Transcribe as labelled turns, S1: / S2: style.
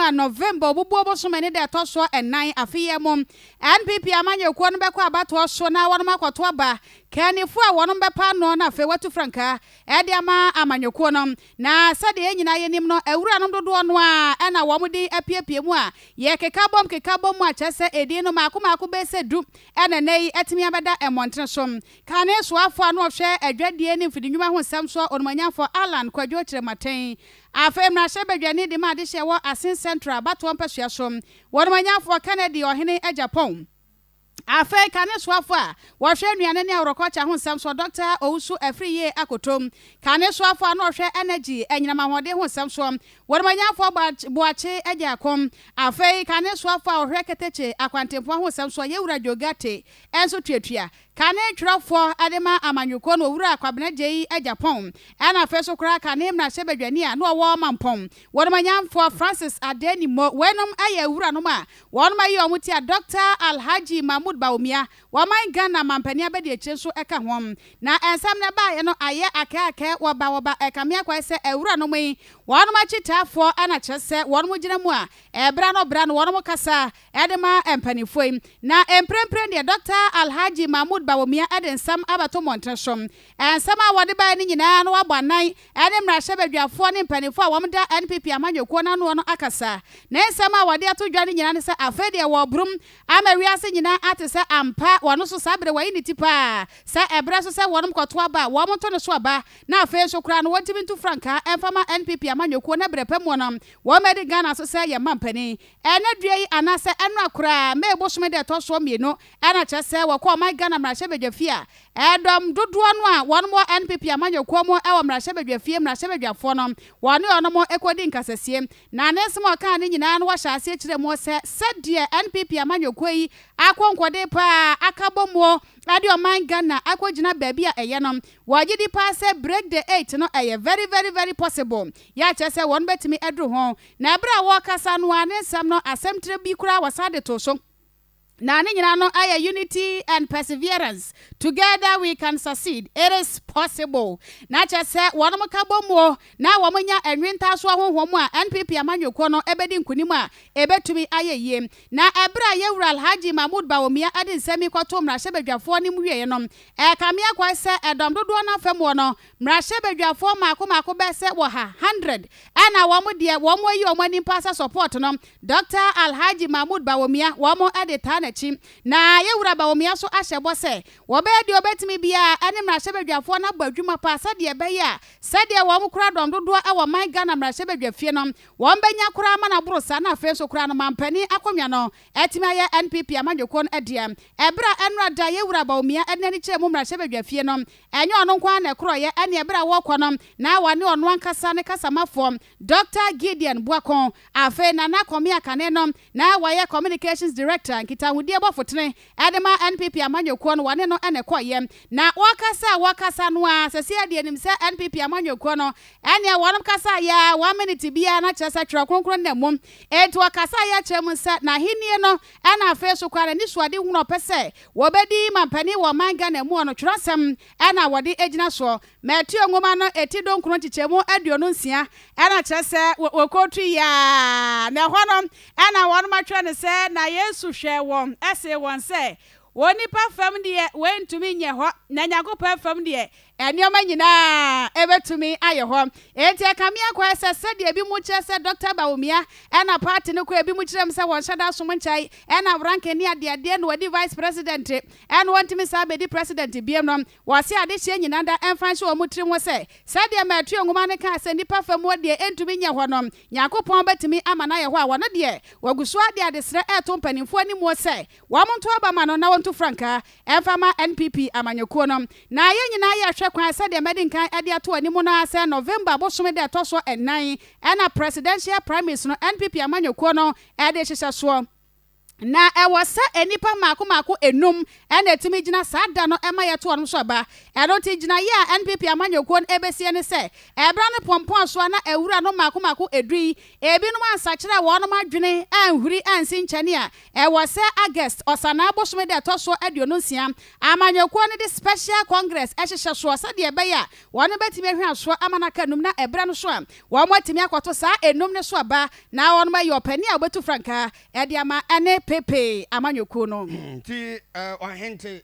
S1: a November obubuo bosome ne da ɛtɔ soɔ ɛnan afe yi mu, NPP amanyɔkuo no bɛkɔ abatoɔ so na wɔnom akɔto aba kannifoɔ a wɔnom bɛpa ano na afei watu frankaa ɛde ama amanyɔkuo no. Na sɛdeɛ yɛn nyinaa yɛnim no, awuranom dodoɔ no a ɛna wɔn de apiepie mu a yɛkeka bɔm keka bɔm mu a kyerɛ sɛ edin no maako maako bɛyɛ sɛ 10 ɛna nɛ yi atumi abɛda mmɔntene so. Kane soafoɔ a na ɔhwɛ adwadie ne mfidinwuma ho nsɛm soɔ, Onumanyamfoɔ Alan Kwadwo Kyerematen. Afei mmarahyɛbadwani de ma adehyɛ wɔ Assin Central abatoɔ mpasua so, Onumanyamfoɔ Kennedy Ohene Agyapong. Afei kane soafoɔ a wɔhwɛ nnuane ne aworɔkɔkya ho nsɛm soɔ, Dr. Owusu Afriyie Akoto. Kane soafoɔ a na ɔhwɛ energy, anyinam ahoɔden ho nsɛm soɔ, Onumanyamfoɔ Boakye Agyarko. Afei kane soafoɔ a wɔhwɛ ketekye akwantempɔn ho nsɛm soɔ, Yewura Joe Ghartey nso tuatua. Kane twerɛfoɔ de ma amanyɔkuo no, Owura Kwabena Gyei Agyapong. Ɛna afei so koraa kane mmarahyɛbadwani a na ɔwɔ Mampɔn, Onumanyamfoɔ Francis Addai-Nimoh. Weinom yɛ awuranom a wɔnom ayi wɔn ti a Dr. Alhaji Mahmood Bawumia, wɔman Ghana mampanin abadiakyire nso ka ho. Na nsɛm no baeɛ no ayɛ akɛakɛ wɔba wɔba ɛkame akwae sɛ awuranom yi wɔnom akyitaafoɔ ɛna kyerɛ sɛ wɔnom gyina mu a ɛbra no bra no wɔnom kasa ɛde ma mpanimfoɔ yi. Na mprempren deɛ, Dr. Alhaji Mahmood Bawumia ɛde nsɛm abɛto mmɔntene so. Nsɛm a wɔde baeɛ no nyinaa no wabɔ anan ɛne mmarahyɛbadwafoɔ ne mpanimfoɔ a wɔn da NPP amanyɔkuo no ano no akasa. Ne nsɛm a wɔde ato dwa no nyinaa ne sɛ afei deɛ wɔbrum ama wiase nyinaa ate sɛ ampa wɔno so saa bere wɔyi ne ti paa sɛ ɛberɛ so sɛ wɔnom kɔto aba a wɔn nto ne so aba, na afei nso koraa no wɔntumi ntu frankaa ɛmfa ma NPP amanyɔkuo na berɛ pɛ mu no wɔn adi Ghana so sɛ yɛn mampanin. Ɛnɛ dua yi anaasɛ ɛno koraa May bosome da ɛtɔ soɔ 2 ɛna kyerɛ sɛ wɔkɔ ɔman Ghana mmarahyɛbadwafie a ɛdɔm dodoɔ no a wɔn wɔ NPP amanyɔkuo mu ɛwɔ mmarahyɛbadwafie, mmarahyɛbadwafoɔ no wɔne ɔnom ɛkɔdi nkasasie. Na ne nsɛm a ɔkaa ne nyinaa no wɔhyɛ aseɛ kyerɛ mu sɛ sɛdeɛ NPP amanyɔkuo yi akɔ nkɔden paa aka bɔ muo ɛde ɔman Ghana akɔgyina baabi a ɛyɛ no, wɔgye di paa sɛ break the eight no ɛyɛ very very very possible, yɛakyerɛ sɛ wɔn bɛtumi aduru ho. Na ɛberɛ a wɔrekasa no a ne nsɛm no asɛm tire bi koraa wɔsan de to so na ne nyinaa no ayɛ "Unity and perseverance, together we can succeed, it is possible." Na kyerɛ sɛ wɔn ka bɔ muo na wɔn nya nwentaasoɔ honhom a NPP amanyɔkuo no ɛbɛdi nkunim a ɛbɛtumi ayɛ yie. Na ɛberɛ a yɛwura Alhaji Mahmood Bawumia de nsɛm yi kɔto mmarahyɛbadwafoɔ no mu wieɛ no, ɛkame akwae sɛ ɛdɔm dodoɔ no afam wɔ no mmarahyɛbadwafoɔ maako maako bɛɛ sɛ wɔ ha 100 ɛna wɔn deɛ wɔn ayi wɔn anim pa sɛ support no Dr. Alhaji Mahmood Bawumia wɔn de taa n'akyi. Na yɛwura Bawumia so ahyɛ bɔ sɛ wɔbɛyɛ deɛ ɔbɛtumi biara ɛne mmarahyɛbadwafoɔ no abɔ adwuma pa sɛdeɛ ɛbɛyɛ a sɛdeɛ wɔn kora dɔm dodoɔ ɛwɔ man Ghana mmarahyɛbadwafie no wɔn bɛnya koraa ma no aboro saa, na afei nso koraa no mampanin akonnwa no ɛtumi ayɛ NPP amanyɔkuo no ɛdeɛ. Ɛberɛ a ɛnora da yɛwura Bawumia ɛde n'ani kyerɛ mu mmarahyɛbadwafie no, ɛnyɛ ɔno nko ara na ɛkorɔyɛ. Ɛne ɛberɛ a wɔrekɔ no na wɔne ɔno ankasa ne kasamafoɔ Dr. Gideon Boako, afei Nana Kɔme Akane no na wɔyɛ communications director, nkitahodie bɔfotene ɛde ma NPP amanyɔkuo no, wɔne no ɛna ɛkɔyɛ. Na wɔkasa a wɔkasa no a sɛsi adeɛ nim sɛ NPP amanyɔkuo no ɛneɛ wɔnom kasa yɛ 1 minute biara na kyerɛ sɛ Twerɛ Kronkron na mu. Enti wɔkasa yɛ kyerɛ mu sɛ n'ahennie no ɛna afei so koraa n'ani so ade hunu ɔpɛ sɛ wɔbɛdi mampanin wɔ ɔman Ghana mu no twerɛsɛm ɛna wɔde gyina soɔ, Mateo nwoma no eti 19 nkyekyɛmu 26 ɛna kyerɛ sɛ wɔkɔtu yaa na ɛhɔ no ɛna wɔnom atwerɛ no sɛ na Yesu hwɛ wɔn ɛse wɔn sɛ wɔ nipa fam deɛ wɔntumi nyɛ hɔ, na Nyankopɔn fam deɛ nneɛma nyinaa ɛbɛtumi ayɛ hɔ. Enti ɛkame akɔɛ sɛ sɛdeɛ ebi mu kyerɛ sɛ Dr. Bawumia ɛna party no kɔ, ebi mu kyerɛ mu sɛ wɔn hyɛ da som nkyɛn ɛna ranking ne adeadeɛ na wɔdi vice president ɛna wɔntumi saa bɛdi president biem no, wɔse adehyeɛ nyinaa da ɛmfa nhyɛ wɔn tirim ho sɛ sɛdeɛ Mateo nwoma no kaa sɛ nipa fam hɔ deɛ ɛntumi nyɛ hɔ no, Nyankopɔn bɛtumi ama no ayɛ hɔ a wɔno deɛ wɔgu so ade adesrɛ ɛɛto mpanimfoɔ anim sɛ wɔn nto aba ma no na wɔnto frankaa ɛmfa ma NPP amanyɔkuo no. Na yɛn nyinaa yɛhwɛ kwan sɛdeɛ mɛde nkan de ato anim no sɛ November bosome da ɛtɔ so 4 ɛna presidential primaries no NPP amanyɔkuo no ɛde hyehyɛ soɔ. Na ɛwɔ sɛ nnipa mmaako mmaako enum na ɛtumi gyina saa da no ma yɛto wɔn so aba. Ɛno nti gyinaeɛ a NPP amanyɔkuo no ɛbɛsie ne sɛ, ɛberɛ no pɔmpɔn so a na awura no mmaako mmaako edu yi, ebinom ansakyera wɔnom adwene anhuri ansi nkyɛne a, ɛwɔ sɛ August, Ɔsanaa bosome da ɛtɔ soɔ 26, amanyɔkuo no de Special Congress hyehyɛ soɔ sɛdeɛ ɛbɛyɛ a wɔnom bɛtumi ahwia soɔ ama no aka num na ɛberɛ no so a wɔatumi akɔto saa enum no so aba na wɔnom ayi ɔpanin a ɔbɛtu frankaa de ama ne PP amanyɔkuo no.
S2: Nti ɔhente.